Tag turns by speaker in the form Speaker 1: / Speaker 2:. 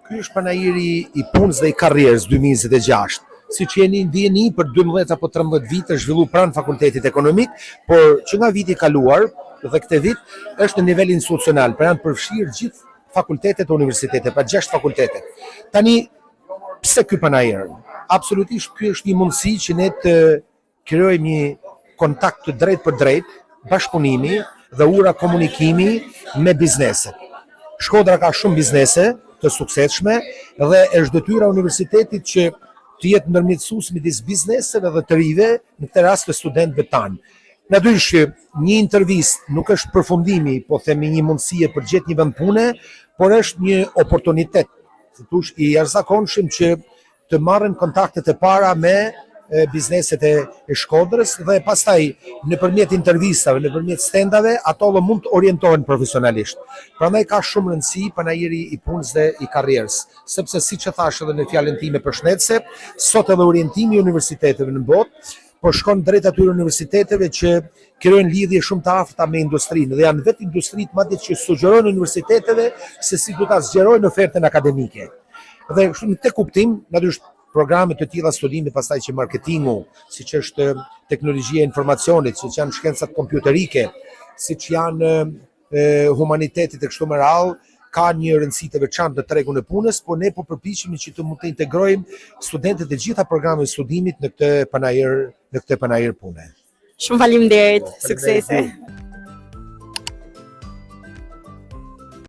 Speaker 1: Ky është panairi i punës dhe i karrierës 2026. Siç jeni në dijeni për 12 apo 13 vite është zhvilluar pranë Fakultetit Ekonomik, por që nga viti i kaluar dhe këtë vit është në nivel institucional, pra janë përfshirë gjithë fakultetet e universitetet, pra 6 fakultetet. Tani pse ky panair? Absolutisht ky është një mundësi që ne të krijojmë një kontakt të drejtpërdrejtë, bashkëpunimi dhe ura komunikimi me bizneset. Shkodra ka shumë biznese të suksesshme dhe është detyra e universitetit që të jetë ndërmjetësues midis bizneseve dhe të rinjve, në këtë rast të studentëve tanë. Natyrisht që një intervistë nuk është përfundimi, po themi një mundësie për gjetë një vend pune, por është një oportunitet, si thush, i jashtëzakonshëm që të marrin kontaktet e para me bizneset e, e Shkodrës dhe pastaj nëpërmjet intervistave, nëpërmjet stendave, ato dhe mund të orientohen profesionalisht. Prandaj ka shumë rëndësi panairi i punës dhe i karrierës, sepse siç e thashë edhe në fjalën time përshëndetëse, sot edhe orientimi i universiteteve në botë po shkon drejt atyre universiteteve që krijojnë lidhje shumë të afërta me industrinë dhe janë vetë industritë madje që sugjerojnë universiteteve se si do ta zgjerojnë ofertën akademike. Dhe kështu në këtë kuptim, natyrisht programe të tilla studimi pastaj që marketingu, siç është teknologjia e informacionit, siç janë shkencat kompjuterike, siç janë humanitetit e kështu me radhë, ka një rëndësi të veçantë në tregun e punës, por ne po përpiqemi që të mund të integrojmë studentët e gjitha programeve studimit në këtë panair, në këtë panair pune.
Speaker 2: Shumë faleminderit, suksese.